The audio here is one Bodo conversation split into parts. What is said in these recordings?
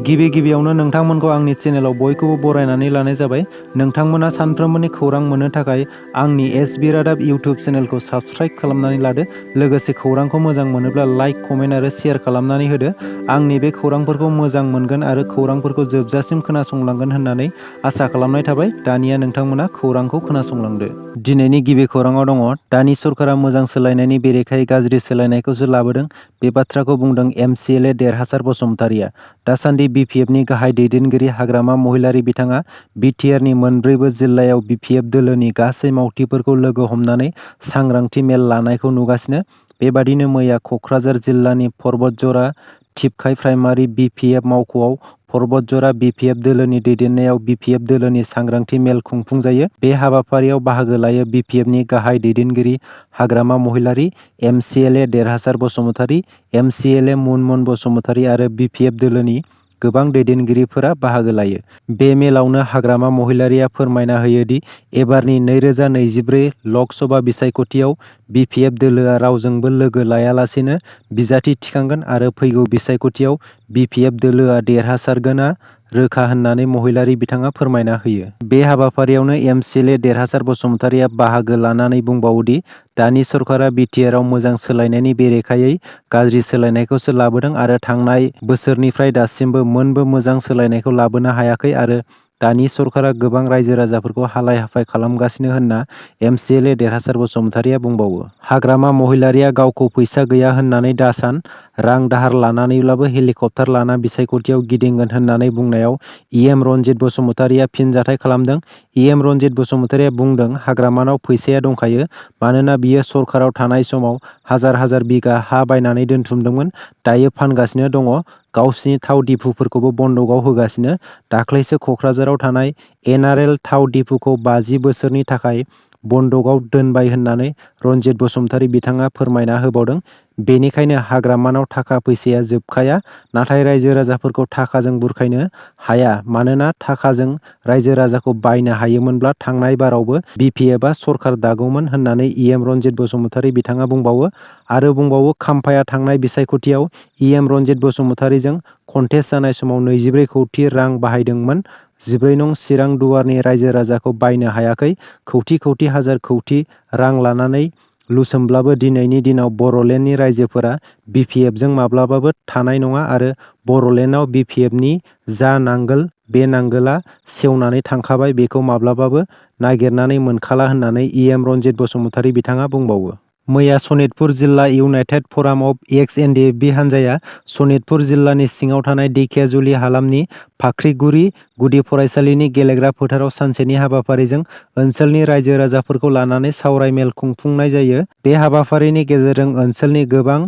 गिबियावनो नोंथांमोनखौ आंनि चेनेलाव बयखौबो बरायनानै लानाय जाबाय। नोंथांमोना सानफ्रोमबोनि खौरां मोननो थाखाय आंनि एसबि रादाब इउटुब चेनेलखौ साबस्क्राइब खालामनानै लादो। लोगोसे खौरांखौ मोजां मोनोब्ला लाइक, कमेन्ट आरो शेयार खालामनानै होदो। आंनि बे खौरांफोरखौ मोजां मोनगोन आरो खौरांफोरखौ जोबजासिम खोनासंलांगोन होननानै आसा खालामनाय थाबाय। दानिया नोंथांमोना खौरांखौ खोनासंलांदो। दिनैनि गिबि खौराङाव दङ, दानि सरकारा मोजां सोलायनायनि बेरेखायै गाज्रि सोलायनायखौसो लाबोदों। बे बाथ्राखौ बुंदों एमसिएलए देरहासार बसुमतारिया। दासान्दि बिपिएफनि गाहाय दैदेनगिरि हाग्रामा महिलारि बिथाङा बिटिआरनि मोनब्रैबो जिल्लायाव बिपिएफ दोलोनि गासै मावथिफोरखौ लोगो हमनानै सांग्रांथि मेल लानायखौ नुगासिनो। बेबादिनो मैया कक्राझार जिल्लानि परबतजरा थिपखाय प्राइमारि बिपिएफ मावख'आव परबतजरा बिपिएफ दोलोनि दैदेननायाव बिपिएफ दोलोनि सांग्रांथि मेल खुंफुंजायो। बे हाबाफारियाव बाहागो लायो बिपिएफनि गाहाय दैदेनगिरि हाग्रामा महिलारि, एमसिएलए देरहासार बसुमतारि, एमसिएलए मुनमुन बसुमतारि आरो बिपिएफ दोलोनि गोबां दैदेनगिरिफोरा बाहागो लायो। बे मेलावनो हाग्रामा महिलारिया फोरमायना होयोदि एबारनि 2024 लक सभा बिसायख'थियाव बिपिएफ दोलोआ रावजोंबो लोगो लायालासेनो बिजाथि थिखांगोन आरो फैगौ बिसायख'थियाव बिपिएफ दोलोआ देरहासारगोना रोखा होननानै महिलारि बिथाङा फोरमायना होयो। बे हाबाफारियावनो एमसिएलए देरहासार बसुमतारिया बाहागो लानानै बुंबावोदि दानि सरकारा बिटिआरआव मोजां सोलायनायनि बेरेखायै गाज्रि सोलायनायखौसो लाबोदों आरो थांनाय बोसोरनिफ्राय दासिमबो मोनबो मोजां सोलायनायखौ लाबोनो हायाखै आरो दानि सरकारा गोबां रायजो राजाफोरखौ हालाय हाफाय खालामगासिनो होनना एमसिएलए देरहासार बसुमतारिया बुंबावो। हाग्रामा महिलारिया गावखौ फैसा गैया होननानै दासान, रां दाहार लानानैब्लाबो हेलिकप्टार लाना बिसायख'थियाव गिदिंगोन होननानै बुंनायाव इएम रनजित बसुमतारिया फिनजाथाय खालामदों। इएम रनजित बसुमतारिया बुंदों, हाग्रामानाव फैसाया दंखायो, मानोना बियो सरकाराव थानाय समाव हाजार बिगा हा बायनानै दोनथुमदोंमोन, दायो फानगासिनो दङ। गावसिनि थाव दिपुफोरखौबो बन्दकआव होगासिनो। दाख्लैसो कक्राझाराव थानाय NRL थाव दिपुखौ 50 बोसोरनि थाखाय बन्दकआव दोनबाय होननानै रनजित बसुमतारि बिथाङा फोरमायना होबावदों। बेनिखायनो हाग्रामानाव थाखा फैसाया जोबखाया, नाथाय रायजो राजाफोरखौ थाखाजों बुरखायनो हाया, मानोना थाखाजों रायजो राजाखौ बायनो हायोमोनब्ला थांनाय बारावबो बिपिएफआ सरकार दागौमोन होननानै इएम रनजित बसुमतारि बिथाङा बुंबावो खाम्फाया थांनाय बिसायख'थियाव इएम रनजित बसुमतारिजों कन्टेस्ट जानाय समाव 24 कौटि रां बाहायदोंमोन। 14 नं चिरां दुवारनि रायजो राजाखौ बायनो हायाखै। कौटि हाजार कौटि रां लानानै लुसोमब्लाबो दिनैनि दिनाव बर'लेण्डनि रायजोफोरा बिपिएफजों माब्लाबाबो थानाय नङा आरो बर'लेण्डआव बिपिएफनि जा नांगोल, बे नांगोला सेवनानै थांखाबाय, बेखौ माब्लाबाबो नागिरनानै मोनखाला होननानै इएम रनजित बसुमतारि बिथाङा बुंबावो। मैया सनितपुर जिल्ला इउनाइटेड फराम अफ एक्स-एनडिएफबि हान्जाया सनितपुर जिल्लानि सिङाव थानाय ढेकियाजुलि हालामनि फाख्रिगुरि गुदि फरायसालिनि गेलेग्रा फोथाराव सानसेनि हाबाफारिजों ओनसोलनि रायजो राजाफोरखौ लानानै सावराय मेल खुंफुंनाय जायो। बे हाबाफारिनि गेजेरजों ओनसोलनि गोबां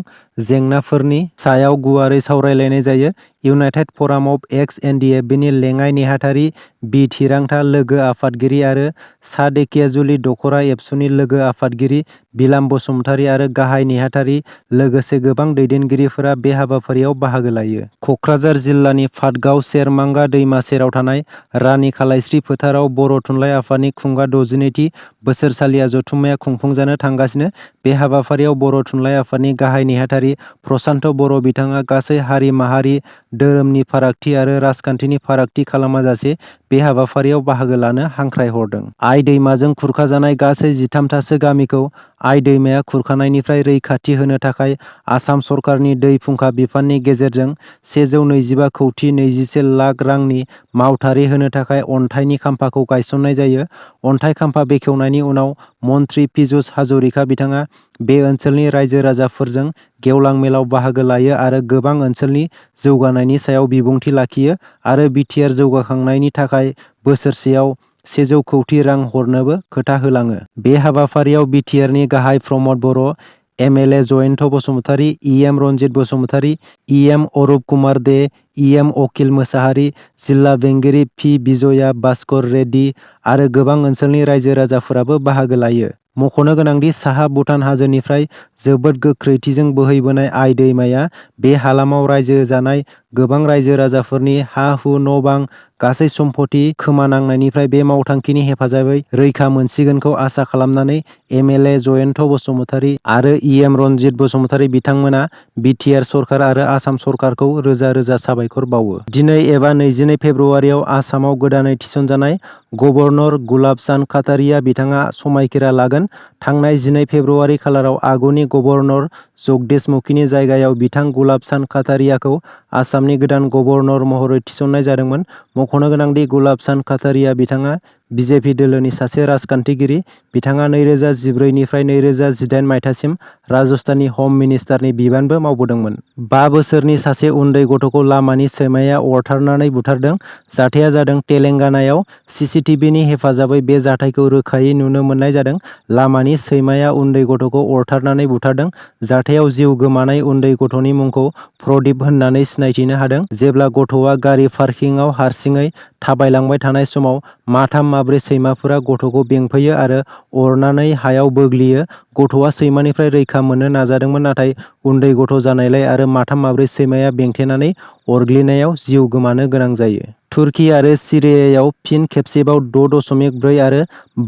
जेंनाफोरनि सायाव गुवारै सावरायलायनाय जायो। इउनाइटेड फराम अफ एक्स-एनडिएफबिनि लेङाइ नेहाथारि बि थिरांथा लोगो आफादगिरि आरो सा ढेकियाजुलि दख'रा एबसुनि लोगो आफादगिरि बिलाम बसुमतारि आरो गाहाय नेहाथारि लोगोसे गोबां दैदेनगिरिफोरा बे हाबाफारियाव बाहागो लायो। कक्राझार जिल्लानि पाटगाव सेरमांगा दैमा सेराव थानाय रानि खालायस्रि फोथाराव बर' थुनलाइ आफादनि खुंगा 62थि बोसोरसालिया जथुम्माया खुंफुंजानो थांगासिनो। बे हाबाफारियाव बर' थुनलाइ आफादनि गाहाय नेहाथारि प्रसान्त बर' बिथाङा गासै हारि माहारि, धोरोमनि फारागथि आरो राजखान्थिनि फारागथि खालामाजासे बे हाबाफारियाव बाहागो लानो हांख्रायहरदों। आइ दैमाजों खुरखाजानाय गासै 13थासो गामिखौ आइ दैमाया खुरखानायनिफ्राय रैखाथि होनो थाखाय आसाम सरकारनि दै फुंखा बिफाननि गेजेरजों 125 कौटि 21 लाख रांनि मावथारि होनो थाखाय अन्थाइनि खाम्फाखौ गायसननाय जायो। अन्थाइ खाम्फा बेखेवनायनि उनाव मन्थ्रि पीयूष हाजरिका बिथाङा बे ओनसोलनि रायजो राजाफोरजों गेवलां मेलाव बाहागो लायो आरो गोबां ओनसोलनि जौगानायनि सायाव बिबुंथि लाखियो आरो बिटिआर जौगाखांनायनि थाखाय बोसोरसेयाव 100 कौटि रां हरनोबो खोथा होलाङो। बे हाबाफारियाव बिटिआरनि गाहाय Pramod Boro', MLA Jayanta Basumatary, EM Ranjit Basumatary, EM Arup Kumar Dey, EM Akil Mushahary, जिल्ला बेंगिरि पि बिजया भास्कर रेड्डी आरो गोबां ओनसोलनि रायजो राजाफोराबो बाहागो लायो। मख'नो गोनांदि साहा भुटान हाजोनिफ्राय जोबोद गोख्रैथिजों बोहैबोनाय आइ दैमाया बे हालामाव रायजो जानाय गोबां रायजो राजाफोरनि हा-हु, न'-बां, गासै सम्पति खोमानांनायनिफ्राय बे मावथांखिनि हेफाजाबै रैखा मोनसिगोनखौ आसा खालामनानै एम.एल.ए. जयन्त बसुमतारी आरो इ.एम. रनजित बसुमतारी बिथांमोना बि.टि.आर. सरकार आरो आसाम सरकारखौ रोजा रोजा साबायखर बावो। दिनै एबा 22 फेब्रुवारियाव आसामाव गोदानै थिसनजानाय गभर्नर गुलाब चान्द काटारिया बिथाङा समायखिरा लागोन। थांनाय 12 फेब्रुवारि खालाराव आगुनि गभर्नर जगदीश मुखीनि जायगायाव बिथां गुलाब चान्द काटारियाखौ आसामनि गोदान गभर्नर महरै थिसननाय जादोंमोन। मख'नो गोनांदि गुलाब चान्द काटारिया बिथाङा बिजेपि दोलोनि सासे राजखान्थिगिरि। बिथाङा 2014 निफ्राय 2018 मायथाइसिम राजस्थाननि हम मिनिस्टारनि बिबानबो मावबोदोंमोन। 5 बोसोरनि सासे उन्दै गथ'खौ लामानि सैमाया अरथारनानै बुथारदों। जाथाया जादों तेलेंगानायाव। सीसीटीवीनि हेफाजाबै बे जाथायखौ रोखायै नुनो मोननाय जादों। लामानि सैमाया उन्दै गथ'खौ अरथारनानै बुथारदों। जाथायाव जिउ गोमानाय उन्दै गथ'नि मुंखौ प्रदीप होननानै सिनायथिनो हादों। जेब्ला गथ'आ गारि पार्किंआव हारसिङै थाबायलांबाय थानाय समाव माथाम माब्रै सैमाफोरा गथ'खौ बेंफैयो आरो अरनानै हायाव बोग्लियो। गथ'आ सैमानिफ्राय रैखा मोननो नाजादोंमोन, नाथाय उन्दै गथ' जानायलाय आरो माथाम माब्रै सैमाया बेंथेनानै अरग्लिनायाव जिउ गोमानो गोनां जायो। तुर्की आरो सिरियायाव फिन खेबसेबाव 6.4 आरो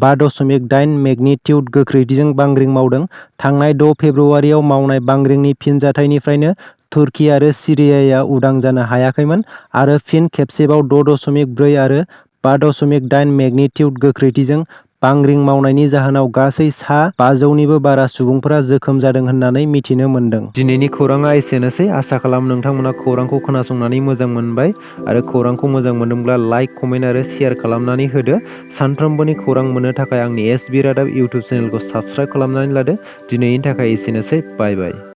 5.8 मेगनिटिउड गोख्रैथिजों बांग्रिं मावदों। थांनाय 6 फेब्रुवारियाव मावनाय बांग्रिंनि फिनजाथायनिफ्रायनो तुर्की आरो सिरियाया उदां जानो हायाखैमोन आरो फिन खेबसेबाव 6.4 आरो 5.8 मेगनिटिउड गोख्रैथिजों बांग्रिं मावनायनि जाहोनाव गासै सा 500निबो बारा सुबुंफोरा जोखोम जादों होननानै मिथिनो मोन्दों। दिनैनि खौराङा एसेनोसै। आसा खालामो नोंथांमोना खौरांखौ खोनासंनानै मोजां मोनबाय आरो खौरांखौ मोजां मोनदोंब्ला लाइक, कमेन्ट आरो शेयार खालामनानै होदो। सानफ्रोमबोनि खौरां मोननो थाखाय आंनि एसबि रादाब इउटुब चेनेलखौ साबस्क्राइब खालामनानै लादो। दिनैनि थाखाय एसेनोसै। बाय बाय।